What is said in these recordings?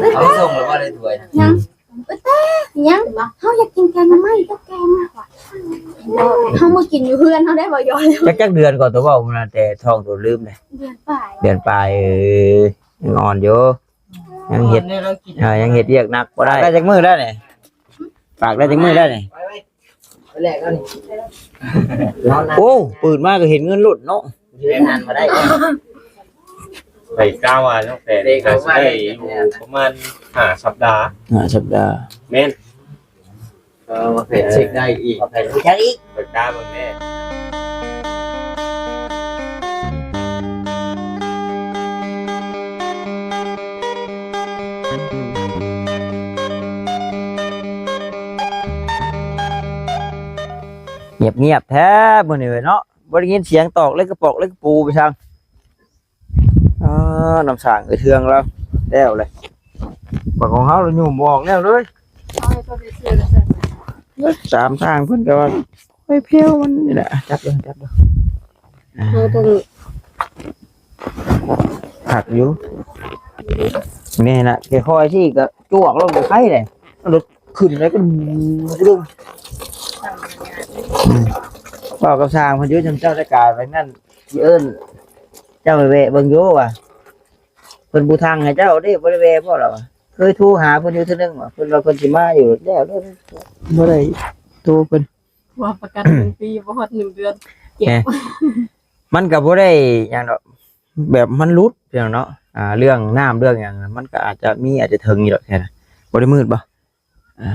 ເອົາໄປສົ່ງແລ້ວບໍ່ໄດ້ຖ້ວຍນະ? ຍັງ ອືມ ເອີ ແຕ່ຍັງ ເຮົາຢາກກິນແກງໜໍ່ໄມ້ກັບແກງນະ ເຮົາມາກິນຢູ່ເຮືອນເຮົາໄດ້ບໍ່? ຢອນ ຈັກ ຈັກເດືອນກໍຕົວເວົ້ານັ້ນ ແຕ່ທ້ອງຕົວລືມເດ້ ເດືອນປາຍ ເດືອນປາຍ. ເອີ ຍັງອ່ອນຢູ່ ຍັງເຮັດ ອ່ອນເດ້ ເອີ ຍັງເຮັດວຽກໜັກບໍ່ໄດ້. ໄດ້ຈັກມື້ແລ້ວນີ້? ຝາກໄດ້ຈັກມື້ແລ້ວນີ້? ໄປແລກແລ້ວນີ້ ໂອ້ ເປີດມາກໍເຫັນເງິນໂລດເນາະ ຢູ່ໃນນັ້ນບໍ່ໄດ້. ໄປກ້າວວ່າຕັ້ງແຕ່ ໄດ້ຢູ່ປະມານຫ້າສັບດາ ຫ້າສັບດາ ແມ່ນ ກໍວ່າແຜນເຊັກໄດ້ອີກ ແຜນຮູ້ຈັກອີກ ໄປກ້າເບິ່ງແດ່. ງຽບໆແທ້ມື້ນີ້ເວີຍເນາະ ບໍ່ໄດ້ຍິນສຽງຕອກເຫຼັກກະປອກເຫຼັກກະປູໄປຊ່າງ. ອ່າ ນ້ຳສ້າງເອື້ອຍເທືອງລາວແລ້ວແຫຼະ ບັດຂອງເຮົາລະຫຍຸ້ມອອກແລ້ວເລີຍ. ເອົາໃຫ້ເຂົາໄປຊື້ລະຊັ້ນ ສາມທາງເພິ່ນກໍວ່າ ໂອ້ຍ ແພວມັນນີ້ແຫຼະ ຈັບເບິ່ງ ຈັບເບິ່ງ ອ່າ ເຮົາຕ້ອງ ຄັກຢູ່ ນີ້ນະ ຄ່ອຍໆຊິກະຈວກລົງໄປໄຄແຫຼະ ລົດຂຶ້ນໄປກໍດຶງ ອືມ ເວົ້າກັບຊ່າງເພິ່ນຢູ່ ຈຳເຈົ້າໄດ້ກາຍໄປນັ້ນ ຊິເອີ້ນເຈົ້າໄປແວະເບິ່ງຢູ່ວ່າ ເພິ່ນບໍ່ທັງໃຫ້ເຈົ້າເດ້ ບໍ່ໄດ້ແວ່ບໍ່ລະວ່າ ເຄີຍໂທຫາເພິ່ນຢູ່ເທື່ອໜຶ່ງວ່າ ເພິ່ນວ່າເພິ່ນຊິມາຢູ່ແລ້ວເດ້ ບໍ່ໄດ້ໂທເພິ່ນ ວ່າປະກັນໜຶ່ງປີ ບໍ່ຮອດໜຶ່ງເດືອນ ເຈັບ. ມັນກໍບໍ່ໄດ້ຫຍັງດອກ ແບບມັນຫຼຸດ ພີ່ນ້ອງເນາະ ອ່າ ເລື່ອງນ້ຳເລື່ອງຫຍັງ ມັນກໍອາດຈະມີ ອາດຈະເຖິງຢູ່ດອກແທ້ນະ ບໍ່ໄດ້ມືດບໍ່? ອ່າ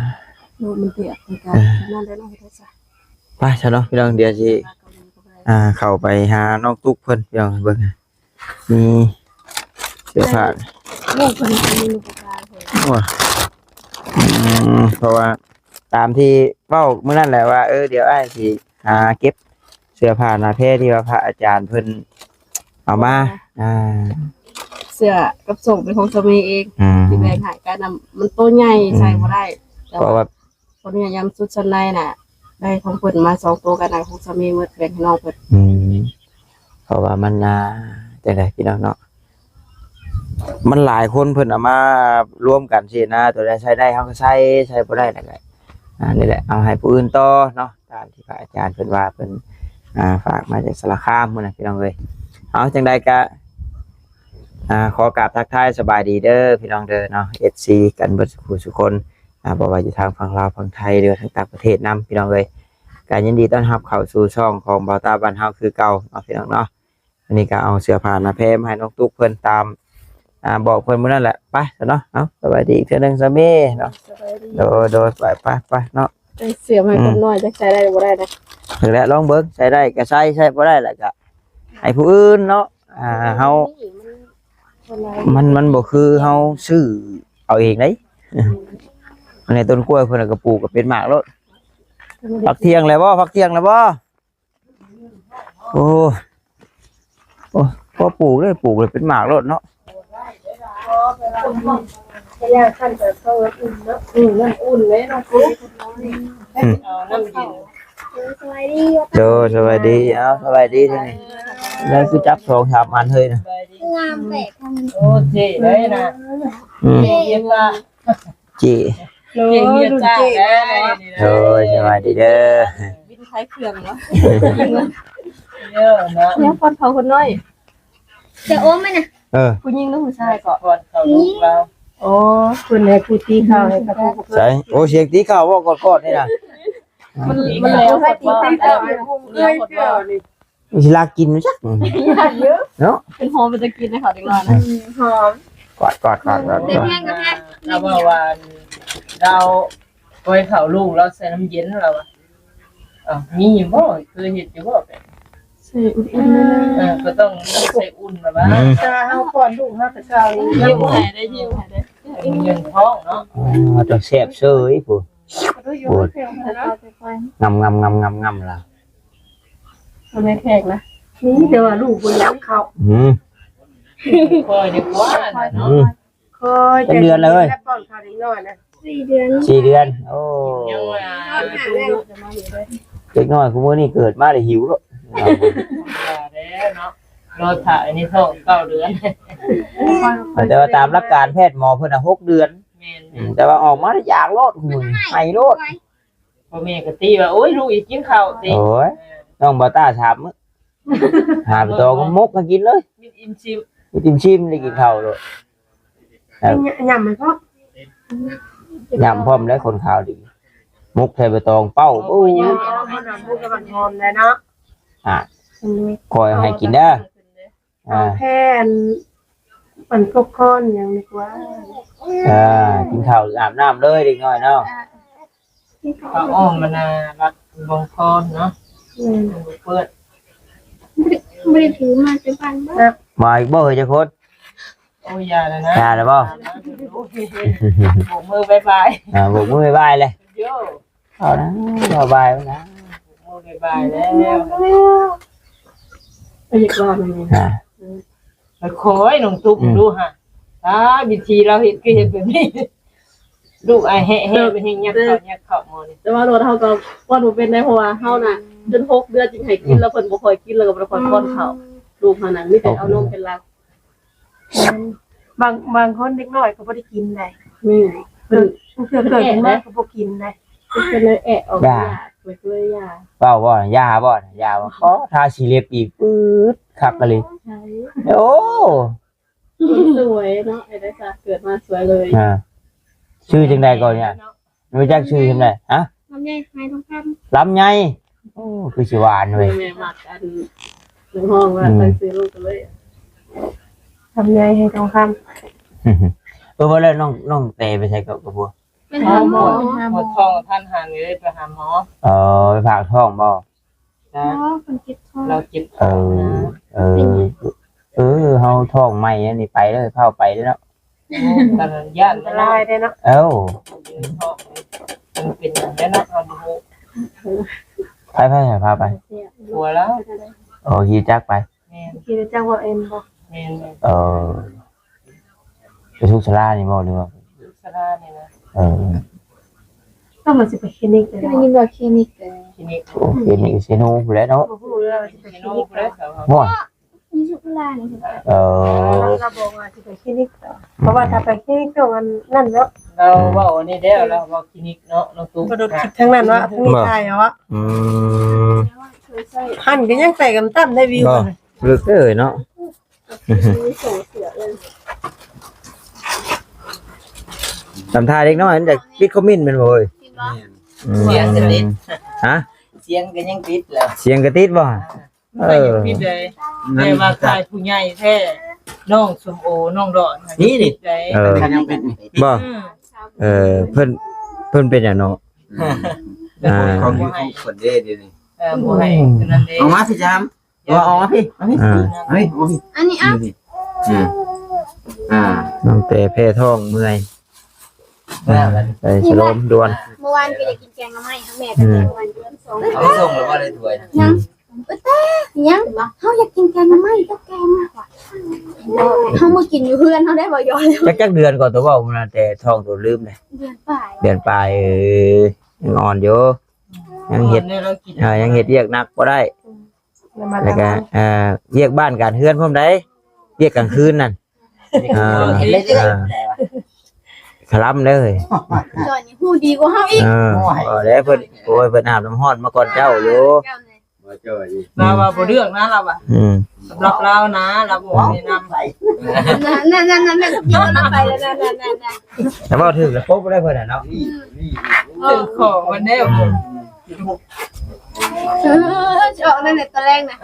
ໂອ້ ມັນເຕຍ ມັນກໍ ອ່າ ນັ້ນແຫຼະເນາະ ເຮັດໄດ້ຊະ ໄປຊະເນາະ ພີ່ນ້ອງ ດຽວຊິ ອ່າ ເຂົ້າໄປຫານ້ອງຕຸກເພິ່ນ ພີ່ນ້ອງ ເບິ່ງ ມີເສື້ອຜ້າ ລູກເພິ່ນກໍມີລູກກະຕາເພິ່ນ ໂອ້ຍ ອືມ ເພາະວ່າຕາມທີ່ເວົ້າມື້ນັ້ນແຫຼະວ່າ ເອີ ດຽວອ້າຍຊິຫາເກັບເສື້ອຜ້າໜ້າແພທີ່ວ່າພະອາຈານເພິ່ນເອົາມາ ອ່າ ເສື້ອກັບສົ້ງເປັນຂອງສາມີເອງ ອືມ ທີ່ແບ່ງໃຫ້ກັນນຳ ມັນໂຕໃຫຍ່ ອືມ ໃສ່ບໍ່ໄດ້ ເພາະວ່າ ເພາະວ່າ ຄົນນີ້ຍາມຊຸດຊັ້ນໃນນະ ໄດ້ຂອງເພິ່ນມາສອງໂຕ ກໍໄດ້ຂອງສາມີໝົດ ແບ່ງໃຫ້ນ້ອງເພິ່ນ ອືມ ເພາະວ່າມັນ ອ່າ ຈັ່ງໃດພີ່ນ້ອງເນາະ ມັນຫຼາຍຄົນເພິ່ນເອົາມາລວມກັນຊີ້ນະ ຕົວໃດໃຊ້ໄດ້ເຮົາກໍໃຊ້ ໃຊ້ບໍ່ໄດ້ແລ້ວກໍ ອ່າ ນີ້ແຫຼະ ເອົາໃຫ້ຜູ້ອື່ນຕໍ່ເນາະ ຕາມທີ່ພະອາຈານເພິ່ນວ່າ ເພິ່ນ ອ່າ ຝາກມາຈາກສາລະຄາມພຸ້ນນະ ພີ່ນ້ອງເອີຍ. ເອົາ ຈັ່ງໃດກໍ ອ່າ ຂໍກາບທັກທາຍສະບາຍດີເດີພີ່ນ້ອງເດີເນາະ ເອັຟຊີ ກັນເບິດສູ່ຜູ້ສູ່ຄົນ ອ່າ ບໍ່ວ່າຢູ່ທາງຝັ່ງລາວ ຝັ່ງໄທ ຫຼືວ່າທາງຕ່າງປະເທດນຳ ພີ່ນ້ອງເອີຍ ກໍຍິນດີຕ້ອນຮັບເຂົ້າສູ່ຊ່ອງຂອງບ່າວຕາບ້ານເຮົາຄືເກົ່າເນາະ ພີ່ນ້ອງເນາະ. ອັນນີ້ກໍເອົາເສື້ອຜ້າໜ້າແພມາໃຫ້ນ້ອງຕຸກເພິ່ນຕາມ ອ່າ ບອກເພິ່ນມື້ນັ້ນແຫຼະ ໄປຊະເນາະ. ເອົາ ສະບາຍດີອີກເທື່ອໜຶ່ງສາມີເນາະ ສະບາຍດີ ໂດຍ ໂດຍ ໄປ ໄປ ໄປເນາະ. ເອົາເສື້ອໃຫ້ຄົນນ້ອຍ ຈັກໃສ່ໄດ້ບໍ່ໄດ້ນະ ເອີ ລະລອງເບິ່ງ ໃສ່ໄດ້ກໍໃສ່ ໃສ່ບໍ່ໄດ້ລະກໍໃຫ້ຜູ້ອື່ນເນາະ. ອ່າ ເຮົາ ມັນ ມັນບໍ່ຄືເຮົາຊື້ເອົາເອງເດ້. ອັນນີ້ຕົ້ນກ້ວຍເພິ່ນກໍປູກກໍເປັນໝາກໂລດ. ພັກທ່ຽງແລ້ວບໍ່? ພັກທ່ຽງແລ້ວບໍ່? ໂອ້ ໂອ້ ພໍປູກເດ້ ປູກແລ້ວເປັນໝາກໂລດເນາະ. ອືມ ເອົານ້ຳເຢັນ ໂດຍ ສະບາຍດີ. ເອົ້າ ສະບາຍດີ ເຈົ້ານີ້ ແລ້ວຄືຈັບສອງສາມອັນເຮີ້ຍນະ ງາມແປກ ໂອ້ ເຈ້ເລີຍນະ. ອືມ ເຈ້ ເຈົ້າ ເກັ່ງວຽກຈ້າງແດ່. ໂດຍ ສະບາຍດີເດີ ບິນຂາຍເຄື່ອງເນາະ. ເອີ ເນາະ ແນວປ້ອນເຂົ້າຄົນນ້ອຍ ຈະອົມໄໝນະ? ເອີ ຜູ້ຍິງຫຼືຜູ້ຊາຍເກາະ? ປ້ອນເຂົ້າລູກລາວ. ໂອ້ ເພິ່ນໃຫ້ຜູ້ຕີເຂົ້າໃຫ້ກັບຜູ້ ໃສ? ໂອ້ ສຽງຕີເຂົ້າບໍ່ ກອດໆ ນີ້ນະ. ມັນ ມັນແຫຼວໂພດບໍ່? ເອີຍ ເຈົ້ານີ້ ມັນຊິລາກກິນຈັກ ເນາະ ເປັນຫອມເປັນຕາກິນໃນເຂົາເດັກນ້ອຍນະ. ອືມ ຫອມ ກອດໆໆໆ ເປັນແຮງກໍແຮງ. ລາວເວົ້າວ່າ ລາວ ກ້ອຍເຂົ້າລູກລາວໃສ່ນ້ຳເຢັນລາວວ່າ. ເອົ້າ ມີຢູ່ບໍ່? ເຄີຍເຮັດຢູ່ບໍ່ແບບ ໃສ່ອຸ່ນໆ ເອີ ກໍຕ້ອງໃສ່ອຸ່ນລະວ່າ. ອືມ ແຕ່ວ່າເຮົາປ້ອນລູກເຮົາແຕ່ເຊົ້ານີ້ ຫິວໃຫ້ໄດ້ ຫິວໃຫ້ໄດ້ ເປັນເງິນທ້ອງເນາະ. ອໍ ຕ້ອງແຊບເຊີຍພຸ້ນ. ໂອ້ຍ ງຳໆໆໆໆ ລະ ບໍ່ແມ່ນແຂກນະ ມີແຕ່ວ່າລູກບໍ່ຢາກເຂົ້າ. ອືມ ຄ່ອຍດີກວ່ານະເນາະ. ອືມ ຄ່ອຍ ຈັກເດືອນແລ້ວເອີຍ? ປ້ອນເຂົ້າເດັກນ້ອຍນະ ສີ່ເດືອນ ສີ່ເດືອນ. ໂອ້ ຍັງວ່າ ເດັກນ້ອຍຄູ່ມື້ນີ້ເກີດມາໄດ້ຫິວໂລດ ວ່າແລ້ວເນາະ. ລໍຖ້າໃນທ້ອງເກົ້າເດືອນ. ແຕ່ວ່າຕາມຫຼັກການແພດໝໍເພິ່ນນະຫົກເດືອນ. ແມ່ນ. ອືມ ແຕ່ວ່າອອກມາຢາກໂລດ ຫຸ້ຍ ໄຫ້ໂລດ. ພໍ່ແມ່ກໍຕິວ່າ ໂອ້ຍ ລູກອີກກິນເຂົ້າຕິ. ໂອ້ຍ ເອີ ນ້ອງບາຕ້າສາມມື້ ຫາໄປຕອງໝົກໃຫ້ກິນເລີຍ ກິນອີ່ມຊິມ ກິນອີ່ມຊິມ ໄດ້ກິນເຂົ້າໂລດ. ຍຳໃຫ້ພ້ອມ ຍຳພ້ອມແລ້ວ ຄົນຂາວດີ ໝົກໃສ່ໃບຕອງເປົ້າ. ໂອ້ຍ ໂອ້ຍ ຍຳເອົາ ເອົາໝູກັບໝອນໄດ້ເນາະ. ອ່າ ອືມ ຂ້ອຍໃຫ້ກິນເດີ. ອ່າ ແຜ່ນ ອັນ ປົບຄອນຫຍັງນີ້ກວ່າ. ອ່າ ກິນເຂົ້າອາບນ້ຳເລີຍເດັກນ້ອຍເນາະ. ອ່າ ຜ້າອ້ອມມັນນະ ລັດບົງຄອນເນາະ. ແມ່ນ. ມັນບໍ່ເປື້ອນ. ບໍ່ໄດ້ ບໍ່ໄດ້ຖືມາແຕ່ບ້ານບໍ່. ມາອີກບໍ່ເຮີ້ຍຈັກຄົນ? ໂອ້ຍ ຢ່າແລ້ວນະ ຢ່າແລ້ວບໍ່? ໂບກມືບາຍບາຍ. ອ່າ ໂບກມືບາຍບາຍເລີຍ. ໂຢ ເອົານະ ບາຍບາຍນະ ໂບກມືບາຍບາຍແລ້ວ. ໄປອີກລອບໜຶ່ງ. ອ່າ ຄ່ອຍໆ ນ້ອງຕຸ້ມ ອືມ ດູຫະ ຕາຍ ວິທີລາວເຮັດຄືເຮັດແບບນີ້. ລູກອາຍແຮະໆ ໄປເຮັດຫຍັງເຂົ້າ ຫຍັງເຂົ້າໝໍນີ້. ແຕ່ວ່າລົດເຮົາກໍປ້ອນບໍ່ເປັນໄດ໋ ເພາະວ່າເຮົານະ ອືມ ຈົນຫົກເດືອນຈຶ່ງໃຫ້ກິນ ອືມ ແລ້ວເພິ່ນບໍ່ຄ່ອຍກິນ ແລ້ວກໍບໍ່ໄດ້ຄ່ອຍປ້ອນເຂົ້າ. ອືມ ລູກເຮົານະມີແຕ່ເອົານົມເປັນຫຼັກ. ບາງ ບາງຄົນເດັກນ້ອຍກໍບໍ່ໄດ້ກິນໄດ໋. ແມ່ນ. ເກີດ ເກີດ ເກີດຂຶ້ນມາກໍບໍ່ກິນໄດ໋. ເພິ່ນເລີຍແອະອອກ ຢາ ຢາ ເລີຍຢາ. ເວົ້າບໍ່ ຢາບໍ່ ຢາບໍ່. ອໍ ທາສີເລັບອີກ ປຶດ ຄັກອີ່ຫຼີ. ໃຊ່. ໂອ້ ຄົນສວຍເນາະ ໄອ້ໄດ້ສະ ເກີດມາສວຍເລີຍ. ອ່າ ຊື່ຈັ່ງໃດກ່ອນນີ້? ຮູ້ຈັກຊື່ຈັ່ງໃດ? ຮະ? ລຳໄຍໄຫທອງຄຳ. ລຳໄຍ. ໂອ້ ຄືຊິຫວານເວີ້ຍ. ແມ່ມັກອັນ ຮ້ອງວ່າ ອືມ ຕັ້ງຊື່ລູກເລີຍ ລຳໄຍໄຫທອງຄຳ. ເອີ ວ່າແລ້ວນ້ອງ ນ້ອງແຕໄປໃສກັບ ກັບຜົວ? ໄປຫາໝໍ. ປວດທ້ອງກະທັນຫັນເລີຍ ໄປຫາໝໍ. ເອີ ໄປຝາກທ້ອງບໍ່? ນະ ເພິ່ນເຈັບທ້ອງ ລາວເຈັບທ້ອງນະ. ເອີ ເອີ ເຮົາທ້ອງໃໝ່ອັນນີ້ໄປເດີ ເຂົ້າໄປເດີເນາະ. ໂອ້ ຕອນນັ້ນຢ້ານ ອັນຕະລາຍເດ້ເນາະ. ເອົ້າ ມັນເປັນຫຍັງແດ່ເນາະ ເຮົາບໍ່ຮູ້. ໃຜ ໃຜພາໄປ? ຜົວລາວ. ອໍ ຂີ່ຈັກໄປ. ແມ່ນ. ຂີ່ຈັກບໍ່ເອັນບໍ່? ແມ່ນ. ເອີ ໄປສຸກສາລານີ້ບໍ່ ຫຼືວ່າ? ສຸກສາລານີ້ນະ. ເອີ ຕ້ອງວ່າຊິໄປຄລີນິກເດີ. ໄດ້ຍິນວ່າຄລີນິກເດີ. ຄລີນິກ. ໂອ້ ຄລີນິກເຊໂນພຸ້ນແຫຼະເນາະ. ບໍ່ຮູ້ເລີຍວ່າຊິໄປຄລີນິກ. ບໍ່ ຢູ່ສຸກສາລານີ້. ເອີ ລາວບອກວ່າຊິໄປຄລີນິກຕໍ່ ເພາະວ່າຖ້າໄປຄລີນິກຕ້ອງອັນນັ້ນເນາະ. ລາວເວົ້າອັນນີ້ແລ້ວ ລາວເວົ້າຄລີນິກເນາະ ນ້ອງຕຸ້ມ. ກະໂດດຄິດທາງນັ້ນເນາະ ທາງນີ້ຖ່າຍເອົາເນາະ. ອືມ ຫັ້ນກໍຍັງໄປກຳຕຳໄດ້ວິວ. ເລິກເອີຍເນາະ. ຕຳທ່າເດັກນ້ອຍມັນຢາກປິດຄອມເມັນແມ່ນບໍ່ເອີຍ? ແມ່ນ. ອືມ ສຽງກໍຕິດ. ຮະ? ສຽງກໍຍັງຕິດແຫຼະ. ສຽງກໍຕິດບໍ່? ອ່າ ເອີ ກໍຍັງປິດໄດ້. ແຕ່ວ່າຖ່າຍຜູ້ໃຫຍ່ແທ້ ນ້ອງສົມໂອ ນ້ອງດອນ ນີ້ນີ້ ໄດ້. ເອີ ຍັງປິດນີ້. ບໍ່? ອືມ ເອີ ເພິ່ນ ເພິ່ນເປັນຫຍັງເນາະ? ອ່າ ຂອງຢູ່ຂອງເພິ່ນເດ້ ດຽວນີ້. ເອີ ບໍ່ໃຫ້ ອືມ ອັນນັ້ນເດ້. ອອກມາພີ່ຈາມ. ວ່າອອກມາພີ່ ມາພີ່ ອ່າ ມາພີ່ ມາພີ່. ອັນນີ້ ອ່ະ ມາພີ່. ອ່າ ອ່າ ນ້ອງແຕ່ແພ້ທ້ອງເມື່ອຍ. ອ່າ ໄປສະໂລມດ່ວນ. ເມື່ອວານກໍຢາກກິນແກງໜໍ່ໄມ້ ແມ່ກໍແກງໜໍ່ໄມ້ເດືອນສອງ. ເອົາສົ່ງແລ້ວບໍ່ໄດ້ຖ້ວຍ? ຍັງ. ເອີ ແຕ່ຍັງ ເຮົາຢາກກິນແກງໜໍ່ໄມ້ກັບແກງມາກກວ່າ ເຮົາມາກິນຢູ່ເຮືອນເຮົາໄດ້ບໍ່? ຢອກ. ຈັກ ຈັກເດືອນກ່ອນ ໂຕເວົ້ານະ ແຕ່ທ້ອງໂຕລືມເດ້. ເດືອນປາຍ. ເດືອນປາຍ. ເອີ ຍັງອ່ອນຢູ່ ຍັງເຮັດ ອ່ອນແລ້ວເຮົາກິນ ອ່າ ຍັງເຮັດວຽກໜັກບໍ່ໄດ້. ອືມ ແລ້ວກໍ ອ່າ ວຽກບ້ານການເຮືອນພ້ອມໃດ໋ ວຽກກາງຄືນນັ້ນ. ອ່າ ເຮັດເລື້ອຍໆ ອ່າ ຄະລຳເລີຍ. ຈ່ອຍນີ້ຮູ້ດີກວ່າເຮົາອີກ. ເອີ ໂອ້ຍ ເວົ້າແລ້ວເພິ່ນ ໂອ້ຍ ເພິ່ນອາບນ້ຳຮ້ອນມາກ່ອນເຈົ້າຢູ່. ເຈົ້ານີ້ ບໍ່ຈ່ອຍອີກ. ລາວວ່າບໍ່ເລືອກນະ ລາວວ່າ. ອືມ ສຳລັບລາວນະ ລາວບໍ່ແນະນຳ. ນັ້ນໆໆໆ ເພິ່ນເອົານຳໄປແລ້ວ ນັ້ນໆໆ. ແຕ່ເວົ້າຖືກແລ້ວ ປົບໄດ້ເພິ່ນນະເນາະ. ອືມ ຖືກຂໍ້ມັນແລ້ວ. ອືມ ເອີ ຊິອອກນັ້ນແຫຼະຕອນແລງນະ.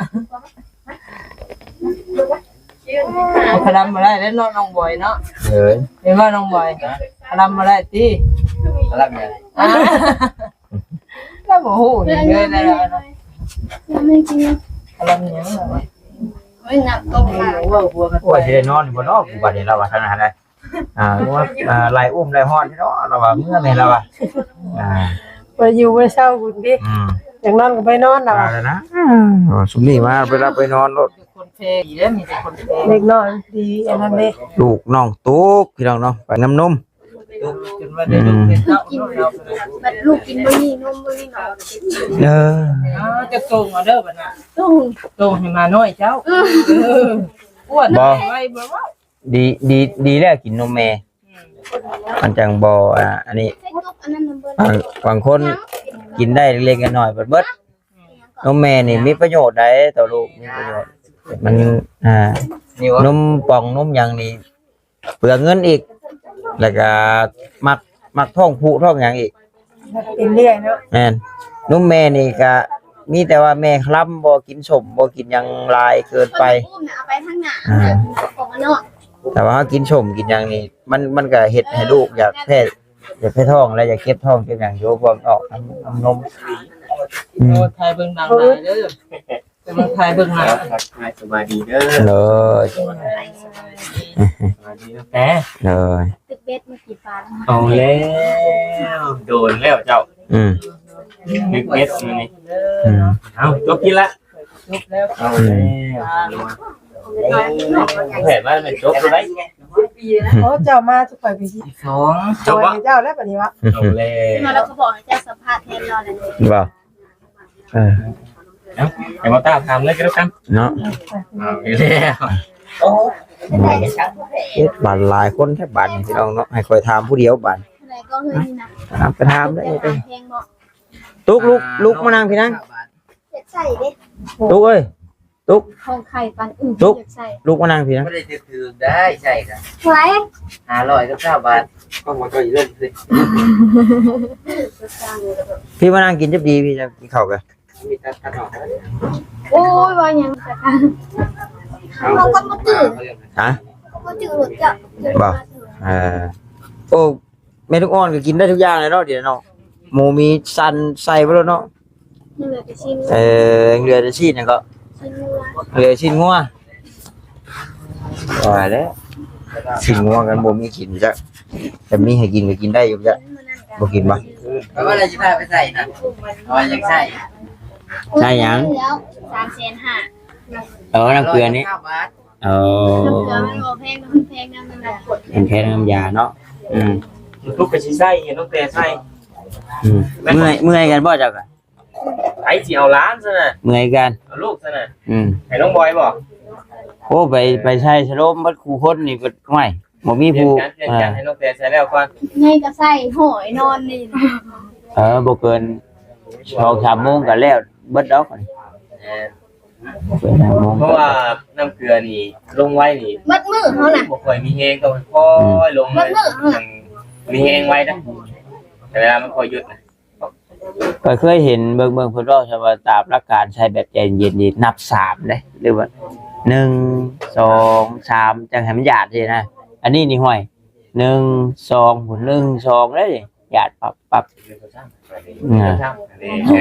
ຄະລຳບໍ່ໄດ້ເດ້ເນາະ ນ້ອງບອຍເນາະ. ເອີ ເຫັນບໍ່ນ້ອງບອຍ? ຄະລຳບໍ່ໄດ້ຕິ? ຄະລຳຫຍັງ? ອ່າ ລາວບໍ່ຮູ້ຫຍັງເລີຍນະ. ຄະລຳຫຍັງລາວວ່າ? ໂອ້ຍ ນ້ຳຕົກມາ. ໂອ້ຍ ຊິໄດ້ນອນຢູ່ບໍ່ເນາະ ກູບາດນີ້ ລາວວ່າທາງນັ້ນນະ. ອ່າ ວ່າ ອ່າ ໄລ່ອຸ້ມໄລ່ຮ້ອນເນາະ ລາວວ່າ ເມື່ອແມ່ນລາວວ່າ. ອ່າ ບໍ່ຢູ່ບໍ່ເຊົາພຸ້ນຕິ. ອືມ ຢາກນອນກໍໄປນອນລາວວ່າ. ອ່າ ນະ ອ່າ ຊຸມນີ້ມາໄປຫຼັບໄປນອນໂລດ. ຄົນແພງດີເດ້ ມີແຕ່ຄົນແພງ. ເດັກນ້ອຍດີອັນນັ້ນເດ້. ລູກນ້ອງຕຸກ ພີ່ນ້ອງເນາະ ໄປນຳນົມ. ຕຸກຈົນ ວ່າໄດ້ລູກໄດ້ເຕົ້າເນາະ ເຮົາກໍໄດ້ ບັດລູກກິນມື້ນີ້ນົມມື້ນີ້ເນາະ ເອີ ເອີ ຈະສົ່ງເອົາເດີບັດນັ້ນ ສົ່ງ ສົ່ງໃຫ້ໝານ້ອຍເຈົ້າ ເອີ ເອີ ອ້ວນ ບໍ່ ໄວບໍ່ເວົ້າ ດີ ດີ ດີແລ້ວກິນນົມແມ່ ອືມ ມັນຈັ່ງບໍ່ ອ່າ ອັນນີ້ ໃສ່ຕຸກອັນນັ້ນນຳເບີດ ບາງ ບາງຄົນກິນໄດ້ເລັກໆນ້ອຍໆ ເບິດໆ ອືມ ນົມແມ່ນີ້ມີປະໂຫຍດໃດຕໍ່ລູກ ມີປະໂຫຍດ ມັນ ອ່າ ນົມປ່ອງນົມຫຍັງນີ້ ເປືອງເງິນອີກ ແລ້ວກະມັກ ມັກທ້ອງຜຸທ້ອງຫຍັງອີກ ເປັນເລື້ອຍເນາະ ແມ່ນ ນົມແມ່ນີ້ກະມີແຕ່ວ່າແມ່ຄະລຳ ບໍ່ກິນສົ້ມ ບໍ່ກິນຫຍັງຫຼາຍເກີນໄປ ເອົາໄປທາງໜ້າ ອ່າ ອອກມາເນາະ ແຕ່ວ່າເຮົາກິນສົ້ມກິນຫຍັງນີ້ ມັນ ມັນກະເຮັດໃຫ້ລູກຢາກແພ້ ຢາກແພ້ທ້ອງ ແລະຢາກເຈັບທ້ອງເຈັບຫຍັງຢູ່ ເພາະມັນອອກນ້ຳ ນ້ຳນົມ ອືມ ໂອ້ ຖ່າຍເບິ່ງໜັງຫຼາຍເດີ. ກຳລັງຖ່າຍເບິ່ງມາ ທັກທາຍສະບາຍດີເດີ ໂດຍ ສະບາຍດີເດີ ໂດຍ ຕຶກເບັດມາກີ້ປານ ເອົາແລ້ວ ໂດນແລ້ວເຈົ້າ ອືມ ຕຶກເບັດມື້ນີ້ ອືມ ເອົາ ຈົບກິນລະ ຈົບແລ້ວ ເອົາແລ້ວ ອືມ ແຜນວ່າແມ່ນຈົບບໍ່ໄດ້ ໂອ້ ເຈົ້າມາທຸກໄປປີທີ່ສອງ ເຈົ້າເຈົ້າແລ້ວບັດນີ້ວະ ເອົາແລ້ວ ມາແລ້ວກໍບອກໃຫ້ເຈົ້າສຳພາດແທນລາວແລ້ວ ບໍ່ ເອີ ເອົ້າ ໃຫ້ບໍ່ຕ້າຖາມເລີຍກໍແລ້ວກັນເນາະ ເອົາອີກແລ້ວ ໂອ້ ເຮັດບາດຫຼາຍຄົນແທ້ບາດນີ້ພີ່ນ້ອງເນາະ ໃຫ້ຂ້ອຍຖາມຜູ້ດຽວບາດ ເທົ່າໃດກໍເຮີຍນີ້ນະ ຖາມໄປຖາມໄດ້ ແພງບໍ່ ຕຸກ ລຸກ ລຸກມານັ່ງພີ້ນະ ຢາກໃສ່ເດ້ ຕຸກເອີຍ ຕຸກ ຂອງໄຂ່ປານອຶ່ງ ຕຸກ ຢາກໃສ່ ລຸກມານັ່ງພີ້ນະ ບໍ່ໄດ້ຖືກໆ ໄດ້ໃສ່ກະ ໄວ້ ຫ້າຮ້ອຍກັບຊາວບາດ ກໍບໍ່ຕ້ອງລົງຄືນ ພີ່ມານັ່ງກິນຈັບດີ ພີ່ຈະກິນເຂົ້າກະ ມີແຕ່ຕັດອອກ ໂອ້ຍ ວ່າຫຍັງ ເຮົາກໍບໍ່ຈື່ ຮະ ບໍ່ຈື່ລົດເຈົ້າ ບໍ່ ເອີ ໂອ້ ແມ່ລູກອ່ອນກໍກິນໄດ້ທຸກຢ່າງແລ້ວເນາະ ດຽວເນາະ ໝູມີສັນໃສ່ເບິດແລ້ວເນາະ ຍັງເຫຼືອແຕ່ຊີ້ນ ເອີ ຍັງເຫຼືອແຕ່ຊີ້ນຫຍັງເກາະ ຊີ້ນງົວ ເຫຼືອຊີ້ນງົວ ວ່າແລ້ວ ຊີ້ນງົວກັນບໍ່ມີກິນຈັກ ແຕ່ມີໃຫ້ກິນກໍກິນໄດ້ຢູ່ຈັກ ບໍ່ກິນບໍ່ ເພາະວ່າລາວຊິພາໄປໃສ່ນະ ເພາະວ່າຢາກໃສ່ ໃສ່ຫຍັງ ສາມແສນຫ້າ ເອີ ນ້ຳເກືອນີ້ ເອີ ນ້ຳເກືອມັນບໍ່ແພງ ມັນແພງນຳ ມັນແພງນຳຢາເນາະ ອືມ ລູກກໍຊິໃສ່ ເຫັນນ້ອງແຕ່ໃສ່ ອືມ ເມື່ອຍ ເມື່ອຍກັນບໍ່ເຈົ້າກະ ໃຜຊິເອົາຫຼານຊັ້ນນະ ເມື່ອຍກັນ ເອົາລູກຊັ້ນນະ ອືມ ໃຫ້ນ້ອງບອຍບໍ່ ໂອ້ ໄປ ໄປໃສ່ສະໂລມເບິດຄູ່ຄົນນີ້ ໂອ້ຍ ບໍ່ມີຜູ້ ປ່ຽນກັນ ປ່ຽນກັນ ອ່າ ໃຫ້ນ້ອງແຕ່ໃສ່ແລ້ວກ່ອນ ໃຫຍ່ກໍໃສ່ ຫ້ອຍນອນນີ້ ເອີ ບໍ່ເກີນສອງສາມໂມງກໍແລ້ວເບິດດອກ ແມ່ນ ເພາະວ່ານ້ຳເກືອນີ້ລົງໄວນີ້ ເບິດມື້ເຮົານະ ບໍ່ຄ່ອຍມີແຮງ ຕ້ອງຄ່ອຍລົງ ເບິດມື້ເຮົານະ ມີແຮງໄວນະ ແຕ່ເວລາມັນຄ່ອຍຢຸດນະ ຂ້ອຍເຄີຍເຫັນເບິ່ງ ເບິ່ງເພິ່ນເວົ້າ ວ່າຕາມຫຼັກການໃຊ້ແບບໃຈເຢັນນີ້ ນັບສາມເດ້ ຫຼືວ່າ ໜຶ່ງ ສອງ ສາມ ຈັ່ງໃຫ້ມັນຢາດຊີ້ນະ ອັນນີ້ນີ້ ຫ້ວຍ ໜຶ່ງ ສອງ ໜຶ່ງ ສອງ ເດ້ ຢາດປັບ ປັບ ນະ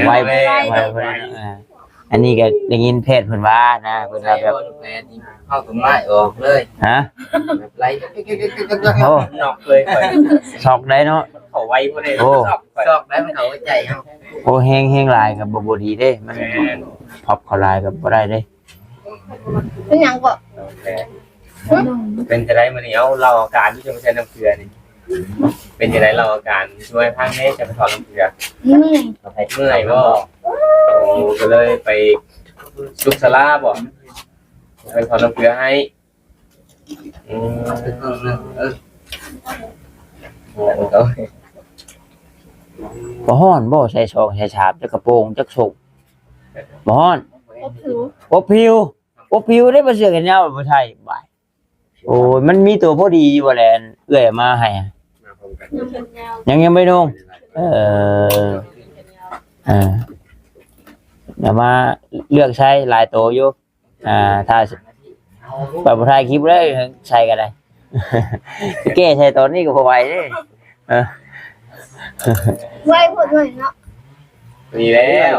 ໄວ ໄວ ໄວ ອ່າ ອັນນີ້ກໍໄດ້ຍິນແພດເພິ່ນວ່ານະ ເພິ່ນວ່າແບບ ເຮົາຕ້ອງໄລ່ອອກເລີຍ ຮະ ໄລ່ ໂອ້ ນອກເລີຍ ຊອກໄດ້ເນາະ ເຂົ້າໄວບໍ່ໄດ້ ໂອ້ ຊອກໄດ້ ມັນເຂົ້າໃຈເຮົາ ໂອ້ ແຮງ ແຮງຫຼາຍກໍບໍ່ ບໍ່ດີເດ້ ມັນພັບເຂົ້າຫຼາຍກໍບໍ່ໄດ້ເດ້ ເປັນຫຍັງກໍ ເປັນຈັ່ງໃດມື້ນີ້ ເອົາ ເລົ່າອາການທີ່ຈະມາໃສ່ນ້ຳເກືອນີ້ ເປັນຈັ່ງໃດ ເລົ່າອາການຊ່ວຍຟັງແດ່ ຈະໄປຖອນນ້ຳເກືອ ເມື່ອຍ ເມື່ອຍບໍ່ ໂອ້ ກໍເລີຍໄປສຸກສາລາບໍ່ ໄປຖອນນ້ຳເກືອໃຫ້ ອືມ ເອີ ບໍ່ຮ້ອນບໍ່ ໃສ່ສອງໃສ່ສາມ ຈັກກະໂປງ ຈັກສົ້ງ ບໍ່ຮ້ອນ ອົບຜິວ ອົບຜິວ ອົບຜິວໄດ້ ບໍ່ເສື້ອແຂນຍາວບໍ່ໃສ່ ບາຍ ໂອ້ຍ ມັນມີຕົວພໍດີຢູ່ບໍ່ແຫຼະ ເອື້ອຍເອົາມາໃຫ້ ຍັງ ຍັງບໍ່ໄດ້ນຸ່ງ ເອີ ເອີ ເອົາມາເລືອກໃຊ້ຫຼາຍໂຕຢູ່ ອ່າ ຖ້າ ໄປບໍ່ຖ່າຍຄລິບເລີຍ ໃສ່ກໍໄດ້ ແກ້ໃສ່ຕອນນີ້ກໍບໍ່ໄຫວເດ້ ເອີ ໄວໂພດເນາະ ນີ້ແລ້ວ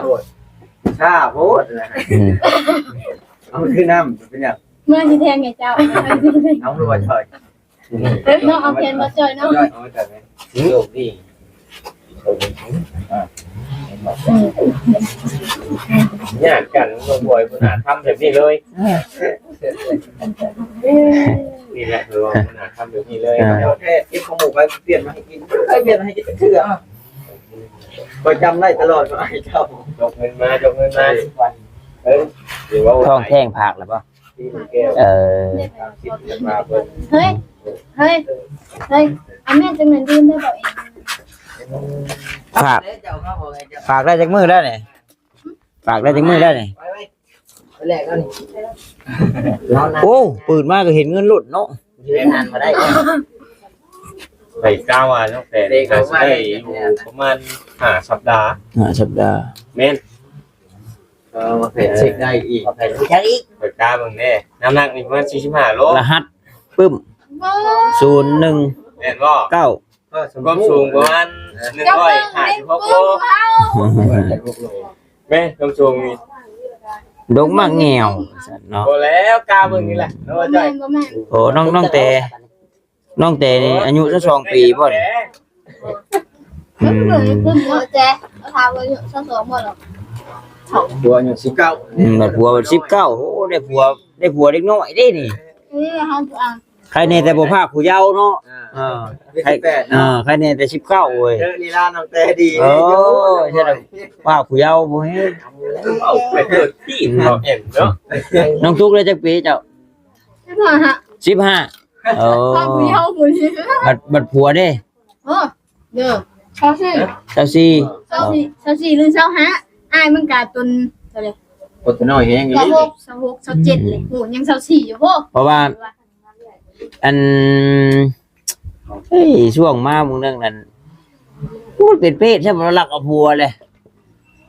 ຊ້າໂພດນະ ອືມ ເອົາຄືນ້ຳ ເປັນຫຍັງ ເມື່ອຊິແທງໃຫ້ເຈົ້າ ເອົາຄືວ່າຈ່ອຍ ເນາະ ເອົາແຂນມາຈ່ອຍເນາະ ຈ່ອຍ ເອົາມາຈ່ອຍ ໂຊກດີ ອ່າ ຍາດກັນ ນ້ອງບອຍບໍ່ໜ້າທຳແບບນີ້ເລີຍ. ນີ້ແຫຼະ ຄືວ່າບໍ່ໜ້າທຳແບບນີ້ເລີຍ. ເຈົ້າແທ້ ເກັບຂອງໝູ່ໄວ້ ປ່ຽນມາໃຫ້ກິນ ເອີ ປ່ຽນມາໃຫ້ກິນຈັກເທື່ອ. ຂ້ອຍຈຳໄດ້ຕະຫຼອດວ່າໃຫ້ເຈົ້າ ຍົກເງິນມາ ຍົກເງິນມາ. ເອີ ຖືວ່າທ້ອງແທ້ງພາກແລ້ວບໍ່? ເອີ ເຮີ້ຍ ເຮີ້ຍ ເຮີ້ຍ ອາແມ່ນຈັ່ງນັ້ນດື່ມໄດ້ບໍ່ເອງ? ຝາກ ຝາກໄດ້ຈັກມື້ແລ້ວນີ້? ຝາກໄດ້ຈັກມື້ແລ້ວນີ້? ໄປ ໄປ ໄປແລກແລ້ວນີ້. ໂອ້ ເປີດມາກໍເຫັນເງິນໂລດເນາະ. ຢືນນານບໍ່ໄດ້. ໄປກາວ່ານ້ອງແປນ ໄດ້ຢູ່ປະມານຫ້າສັບດາ. ຫ້າສັບດາ. ແມ່ນ. ເອີ ມາແຜນເຊັກໄດ້ອີກ ມາແຜນເຊັກອີກ. ໄປກາເບິ່ງແດ່ ນ້ຳໜັກນີ້ປະມານສີ່ສິບຫ້າໂລ. ລະຫັດປຶ້ມ ສູນໜຶ່ງ ແມ່ນບໍ່? ເກົ້າ. ຄວາມສູງປະມານໜຶ່ງຮ້ອຍຫ້າສິບຫົກໂລ. ແມ່ນ ຄວາມສູງນີ້ ດົງໝາກແງວ ຊັ້ນເນາະ. ບໍ່ແລ້ວ ກາເບິ່ງນີ້ແຫຼະ ນ້ອງວ່າຈ້ອຍ. ໂອ້ ນ້ອງ ນ້ອງແຕ່ ນ້ອງແຕ່ນີ້ອາຍຸຊາວສອງປີບໍ່ນີ້? ອືມ ເອີ ແຕ່ຖາມວ່າອາຍຸຊາວສອງບໍ່ລະ? ຜົວອາຍຸສິບເກົ້າ. ອືມ ແລ້ວຜົວສິບເກົ້າ. ໂອ້ ໄດ້ຜົວ ໄດ້ຜົວເດັກນ້ອຍເດ້ນີ້. ເອີ ເຮົາ ອ່າ ໃຄແນ່ແຕ່ບໍ່ພາກຜູ້ເຍົາເນາະ. ເອີ ເອີ ໃຄແນ່ແຕ່ສິບເກົ້າເວີຍ. ເອີ ລີລານ້ອງແຕ່ດີ. ໂອ້ຍ ພາກຜູ້ເຍົາບໍ່ເຫັນ. ເອົາໄປເກີດທີ່ເຮົາເຫັນເນາະ. ນ້ອງຕຸກໄດ້ຈັກປີເຈົ້າ? ສິບຫ້າ. ສິບຫ້າ. ໂອ້ ພາກຜູ້ເຍົາຜູ້ນີ້. ບັດ ບັດຜົວເດ້? ໂອ້ ເດີ ຊາວສີ່ ຊາວສີ່ ຊາວສີ່ ຊາວສີ່ຫຼືຊາວຫ້າ. ອ້າຍມັນກະຕົນເທົ່າໃດ ຄົນຕົວນ້ອຍແຮງອີ່ຫຼີ. ຊາວຫົກ ຊາວຫົກ ຊາວເຈັດເລີຍ. ໂອ້ ຍັງຊາວສີ່ຢູ່ບໍ? ເພາະວ່າ ອັນ ເອີຍ ຊ່ວງມາມື້ໜຶ່ງນັ້ນ ມັນເປັນເປດແທ້ ບໍ່ລັກເອົາຜົວເລີຍ.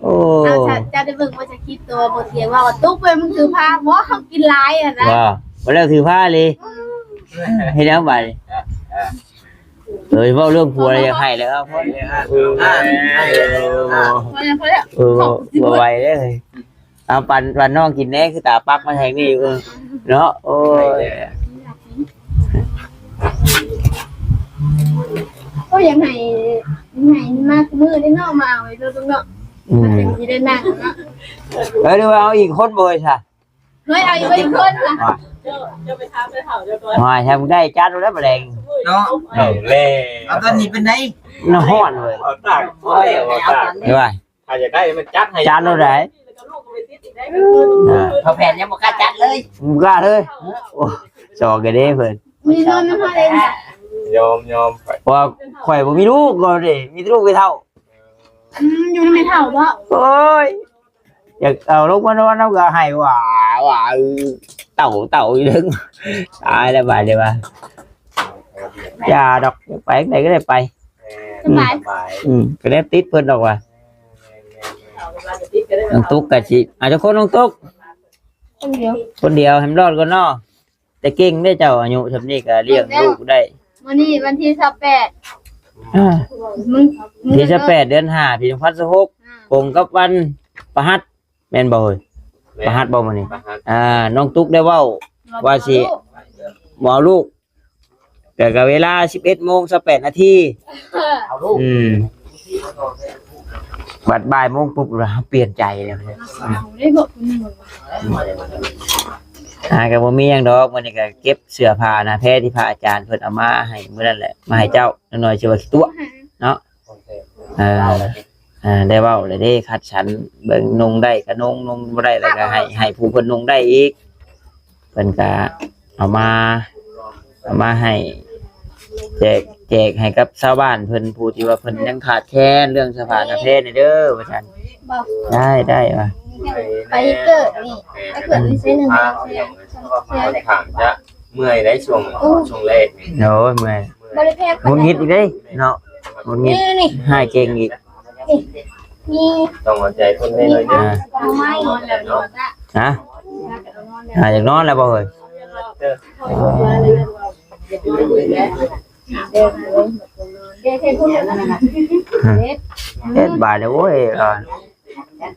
ໂອ້ ເຈົ້າ ເຈົ້າໄດ້ເບິ່ງບໍ່? ຈະຄິດຕົວບໍ່ທຽງວ່າຕຸກເວີຍ ມຶງຖືພາບໍ່? ເຮົາກິນຫຼາຍຫັ້ນນະ. ວ່າ ບໍ່ແລ້ວຖືພາເລີຍ. ເຮັດຫຍັງບາດນີ້? ເອີຍ ເວົ້າເລື່ອງຜົວແລ້ວຢາກໄຫ້ແລ້ວ. ພໍແລ້ວ ພໍແລ້ວ ເອີ ບໍ່ ບໍ່ໄຫວເດ້. ເອົາ ປັນ ປັນນ້ອງກິນແດ່ ຄືຕາປັກມາແຮງນີ້. ເອີ ເນາະ. ໂອ້ຍ ໂອ້ຍ ຢາກໃຫ້ ຢາກໃຫ້ມາຄູ່ມື້ເດ້ເນາະ ມາເອົາໄວ້ເດີລຸງເນາະ. ອືມ ມັນຈັ່ງຊິໄດ້ນັ່ງເນາະ. ເອີ ຫຼືວ່າເອົາອີກຄົນບໍ່ເອີຍຊະ? ເຮີ້ຍ ເອົາອີກຄົນລະ. ເຈົ້າ ເຈົ້າໄປຖາມແມ່ເຖົ້າເຈົ້າກ່ອນ. ໂອ້ຍ ຖ້າບໍ່ໄດ້ຈັດແລ້ວບາດແດງເນາະ. ເອົາແລ້ວ ເອົາຕອນນີ້ເປັນໃດ? ມັນຮ້ອນເວີຍ. ເອົາຕາກ ເອົາແລ້ວ ເອົາຕາກ. ເອີ ວ່າ ຖ້າຢາກໄດ້ມັນຈັດໃຫ້ ຈັດໂລດໃດ. ເອີ ພໍ່ແພດຍັງບໍ່ກ້າຈັດເລີຍ. ບໍ່ກ້າເລີຍ. ໂອ້ ຈອກກັນເດ້ເພິ່ນ. ມີນອນນຳເຮົາເດ້. ຍອມ ຍອມ. ເພາະວ່າຂ້ອຍບໍ່ມີລູກກໍເດ້ ມີແຕ່ລູກແມ່ເຖົ້າ. ອືມ ຢູ່ນຳແມ່ເຖົ້າບໍ? ໂອ້ຍ ຢາກເອົາລົງມານອນນຳກໍໄຫ້ຫວາຫວາ ເຕົ່າເຕົ່າຢູ່ເທິງ. ຕາຍແລ້ວບາດນີ້ວ່າ ຢ່າດອກ ໄປທາງໃດກໍໄດ້ໄປ. ສະບາຍ ອືມ ກໍໄດ້ຕິດເພິ່ນດອກວ່າ. ນ້ອງຕຸກກໍຊິ ອາ ຈັກຄົນນ້ອງຕຸກ? ຄົນດຽວ ຄົນດຽວ ໃຫ້ມັນລອດກ່ອນເນາະ. ແຕ່ເກັ່ງເດ້ເຈົ້າ ອາຍຸຊ່ຳນີ້ກໍລ້ຽງລູກໄດ້. ມື້ນີ້ວັນທີຊາວແປດ ອາ ມື້ ວັນທີຊາວແປດ ເດືອນຫ້າ ປີສອງພັນຊາວຫົກ ອືມ ກົງກັບວັນພະຫັດ ແມ່ນບໍ່ເອີຍ? ແມ່ນ ພະຫັດບໍ່ມື້ນີ້? ພະຫັດ. ອາ ນ້ອງຕຸກໄດ້ເວົ້າວ່າຊິບໍ່ເອົາລູກ ແຕ່ກໍເວລາສິບເອັດໂມງຊາວແປດນາທີ ເອົາລູກ. ອືມ ບັດບ່າຍໂມງປຸບ ເຮົາປ່ຽນໃຈແລ້ວ. ອາ ກໍບໍ່ມີຫຍັງດອກ. ມື້ນີ້ກໍເກັບເສື້ອຜ້າໜ້າແພທີ່ພະອາຈານເພິ່ນເອົາມາໃຫ້ມື້ນັ້ນແຫຼະ ມາໃຫ້ເຈົ້າ. ໜ້ອຍໆຊິວ່າຂີ້ຕົວະເນາະ. ເອີ ເອີ ໄດ້ເວົ້າແລ້ວເດ້ ຄັດສັນເບິ່ງ ນຸ່ງໄດ້ກໍນຸ່ງ ນຸ່ງບໍ່ໄດ້ແລ້ວກໍໃຫ້ ໃຫ້ຜູ້ເພິ່ນນຸ່ງໄດ້ອີກ. ເພິ່ນກະເອົາມາ ເອົາມາໃຫ້ແຈກ ແຈກໃຫ້ກັບຊາວບ້ານເພິ່ນ ຜູ້ທີ່ວ່າເພິ່ນຍັງຂາດແຄນເລື່ອງເສື້ອຜ້າໜ້າແພນີ້ເດີ ວ່າຊັ້ນ. ໄດ້ ໄດ້ວ່າ ໄປເກີດນີ້ ໄປເກີດນີ້ໃສ່ໜຶ່ງ ຂ້ອນຂ້າງຈະເມື່ອຍໄດ້ຊ່ວງ ໂອ້ ຊ່ວງແລກນີ້. ໂອ້ຍ ເມື່ອຍ ບໍ່ໄດ້ແພງປານໃດ ຫງຸດຫງິດອີກເດ້ເນາະ ຫງຸດຫງິດ ນີ້ ນີ້ ຮ້າຍເກັ່ງອີກ. ມີ ຕ້ອງເອົາໃຈຄົນແນ່ໜ້ອຍໜຶ່ງ. ອ່າ ເອົາໄມ້ ຮະ? ອ່າ ຢາກນອນແລ້ວບໍ່ເຮີ້ຍ? ເອີ ເຮັດບາດແລ້ວໂອ້ຍ. ອ່າ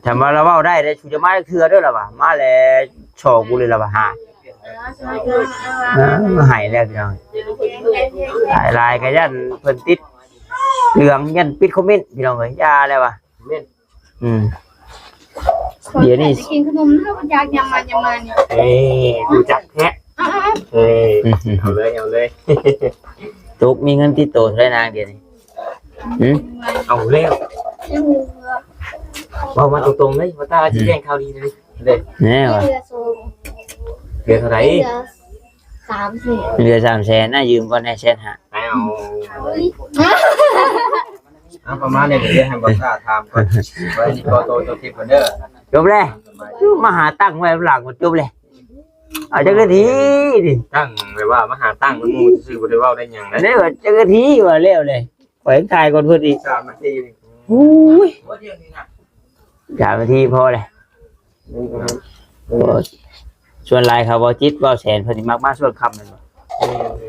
ຖ້າວ່າລາວເວົ້າໄດ້ເດ້ ຊູຈະມາຈັກເທື່ອເດີລາວວ່າ ມາແລ້ວຊອກກູເລີຍລາວວ່າ. ອ່າ ໃຫ້ແລ້ວພີ່ນ້ອງ ຫຼາຍໆກໍຢ້ານເພິ່ນຕິດເຫຼືອງ ຢ້ານປິດຄອມເມັນພີ່ນ້ອງເອີຍ. ຢ່າແລ້ວວ່າ ແມ່ນ ອືມ ດຽວນີ້ ກິນຂະໜົມແລ້ວຢາກຍາມມາ ຍາມມານີ້ ເອີ ຮູ້ຈັກແທ້ ເອີ ເອົາເລີຍ ເອົາເລີຍ ຕຸກມີເງິນຕິດໂຕເທົ່າໃດນາງດຽວນີ້? ຫືມ? ເອົາແລ້ວ ເວົ້າມາຕົງໆເລີຍ ວ່າຕາຊິແຈ້ງຂ່າວດີເລີຍເດ້ ແນ່ຫວາ ເຫຼືອເທົ່າໃດ? ສາມແສນ ເຫຼືອສາມແສນນະ ຢືມກ່ອນແດ່ແສນຫ້າ ເອົາ ເອົາປະມານນີ້ ດຽວໃຫ້ບໍ່ກ້າຖາມກ່ອນ ໄວ້ນີ້ຂໍໂຕຈົບຄລິບກ່ອນເດີ ຈົບແລ້ວ ມາຫາຕັ້ງໄວ້ຫຼັງມັນຈົບແລ້ວ ເອົາຈັກນາທີນີ້ ຕັ້ງແບບວ່າມາຫາຕັ້ງໝູ່ຊື່ ບໍ່ໄດ້ເວົ້າໄດ້ຫຍັງນະ ໄດ້ວ່າຈັກນາທີວ່າແລ້ວເລີຍ ຂ້ອຍຖ່າຍກ່ອນເພິ່ນອີກ ສາມນາທີ ໂອ້ຍ ສາມນາທີພໍແລ້ວ ອືມ ໂອ້ ສ່ວນຫຼາຍເຂົາເວົ້າຈິດເວົ້າແສນ ເພິ່ນຊິມັກມາຊ່ວງຄ່ຳແມ່ນບໍ່? ເອີ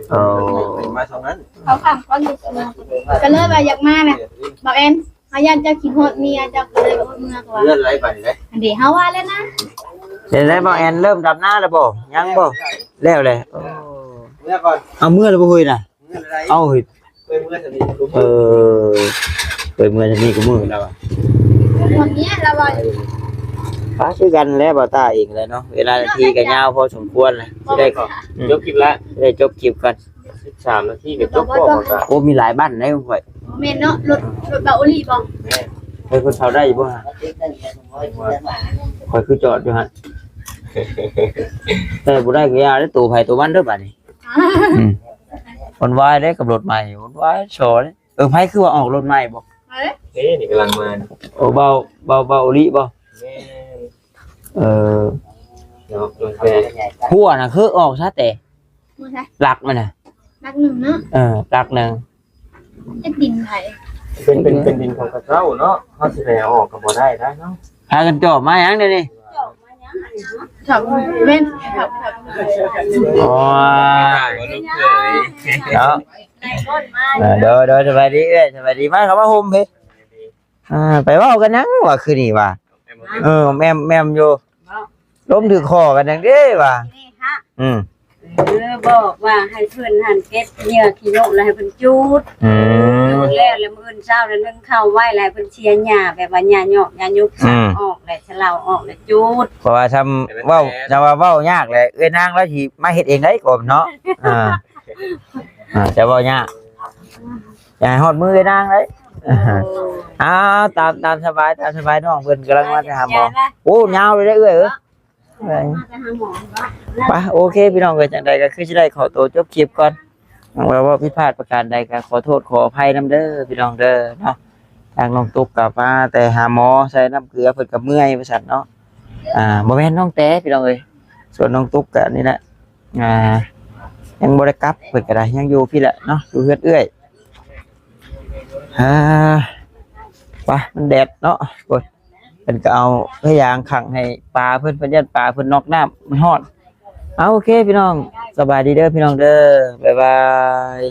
ເອີ ມາຊ່ວງນັ້ນ ເຂົາຄ່ຳກ່ອນ ກໍເລີຍວ່າຢາກມານະ ບ່າວແອນ ເຮົາຢ້ານເຈົ້າຄິດຮອດເມຍ ເຈົ້າກໍເລີຍວ່າເມືອ ເມືອແລ້ວ ອັນເດ ເຮົາວ່າແລ້ວນະ ເປັນໄດ ບ່າວແອນ ເລີ່ມດຳນາແລ້ວບໍ່? ຍັງບໍ່? ແລ້ວແຫຼະ ເອີ ເມືອກ່ອນ ເອົາເມືອແລ້ວບໍ່ເຮີ້ຍນະ? ເອົາເຮີ້ຍ ເຄີຍເມືອຊຳນີ້ ເອີ ເຄີຍເມືອຊຳນີ້ ກູມື້ແລ້ວວ່າ ຄົນນີ້ລະວ່າ ປະຄືກັນແຫຼະ ບ່າວຕ້າເອງແຫຼະເນາະ ເວລານາທີກໍຍາວພໍສົມຄວນແຫຼະ ຊິໄດ້ ອືມ ຈົບຄລິບລະ ຊິໄດ້ຈົບຄລິບກ່ອນ ສິບສາມນາທີກໍຈົບບໍ່ ບ່າວຕ້າ ໂອ້ ມີຫຼາຍບັ້ນໃດຂອງຂ້ອຍ ແມ່ນເນາະ ລົດ ລົດບ່າວໂອລີບໍ່? ແມ່ນ ເຮີ້ຍ ເພິ່ນເຝົ້າໄດ້ຢູ່ບໍ່? ຂ້ອຍຄືຈອດຢູ່ຫັ້ນ ແຕ່ບໍ່ໄດ້ກໍຢ່າເດີ ໂຕໃຜໂຕມັນເດີບາດນີ້ ອືມ ວຸ່ນວາຍເດ້ກັບລົດໃໝ່ ວຸ່ນວາຍຊໍເດ້ ເອີ ໃຜຄືວ່າອອກລົດໃໝ່ບໍ່? ເອີ ເອີ ນີ້ກຳລັງມາ ໂອ້ ເບົາ ເບົາ ເບົາອີ່ຫຼີບໍ່? ແມ່ນ ເອີ ເນາະ ລົດແຕ່ ຫົວນະຄືອອກຊະແຕ່ ຫົວໃສ? ຫຼັກມັນນະ ຫຼັກໜຶ່ງເນາະ ເອີ ຫຼັກໜຶ່ງ ຈັກດິນໃຜ ເປັນ ເປັນ ເປັນດິນຂອງເຂົາເຈົ້າເນາະ ເຮົາຊິໄປເອົາອອກກໍບໍ່ໄດ້ໄດ໋ເນາະ ພາກັນຈອບມາຫຍັງດຽວນີ້? ຈອບມາຫຍັງ ຈອບແມ່ນ ໂອ້ຍ ເນາະ ເອີ ໂດຍ ໂດຍ ສະບາຍດີເອື້ອຍ ສະບາຍດີ ມາເຂົ້າມາໂຮມພີ້ ອ່າ ໄປເວົ້າກັນຫຍັງວະຄືນີ້ວະ ເອີ ແມ່ມ ແມ່ມຢູ່ ລົມຖືກຄໍກັນຫຍັງເດ້ວະ ອືມ ເອີ ບອກວ່າໃຫ້ເພິ່ນຫັ້ນເກັບເຫຍື່ອຂີ້ນົກແລ້ວໃຫ້ເພິ່ນຈູດ ອືມ ຈູດແລ້ວ ແລ້ວມື້ອື່ນເຊົ້າແລ້ວໜຶ້ງເຂົ້າໄວ້ ແລ້ວໃຫ້ເພິ່ນເຊຍຫຍ້າ ແບບວ່າຫຍ້າຍອກ ຫຍ້າຍຸບ ອືມ ອອກ ແລ້ວສະເລົາອອກ ແລ້ວຈູດ ເພາະວ່າຊ່ຳເວົ້າ ຊ່ຳວ່າເວົ້າຍາກແຫຼະ ເອື້ອຍນາງລາວຊິມາເຮັດເອງໄດ໋ ກົມເນາະ ອ່າ ອ່າ ຈະເວົ້າຍາກ ຢ່າໃຫ້ຮອດມື້ເອື້ອຍນາງເດ້ ເອົາ ຕາມ ຕາມສະບາຍ ຕາມສະບາຍ ນ້ອງເພິ່ນກຳລັງມາແຕ່ຫາໝໍ ໂອ້ ຍາວເລີຍເອື້ອຍເອີຍ ໄປ ໂອເຄ ພີ່ນ້ອງເອີຍ ຈັ່ງໃດກໍຄືຊິໄດ້ຂໍໂຕຈົບຄລິບກ່ອນ ຫາກວ່າເວົ້າຜິດພາດປະການໃດກໍຂໍໂທດຂໍອະໄພນຳເດີພີ່ນ້ອງເດີເນາະ ທາງນ້ອງຕຸກກໍມາແຕ່ຫາໝໍໃສ່ນ້ຳເກືອ ເພິ່ນກໍເມື່ອຍວ່າຊັ້ນເນາະ ອ່າ ບໍ່ແມ່ນນ້ອງແຕພີ່ນ້ອງເອີຍ ສ່ວນນ້ອງຕຸກກໍນີ້ແຫຼະ ອ່າ ຍັງບໍ່ໄດ້ກັບ ເພິ່ນກໍໄດ້ ຍັງຢູ່ພີ້ແຫຼະເນາະ ຢູ່ເຮືອນເອື້ອຍ ອ່າ ໄປ ມັນແດດເນາະ ໂອ້ຍ ເພິ່ນກໍເອົາຜ້າຢາງຂັງໃຫ້ປາເພິ່ນ ເພິ່ນຢ້ານປາເພິ່ນນອກນ້ຳ ມັນຮ້ອນ ເອົາ ໂອເຄ ພີ່ນ້ອງ ສະບາຍດີເດີ ພີ່ນ້ອງເດີ ບາຍບາຍ.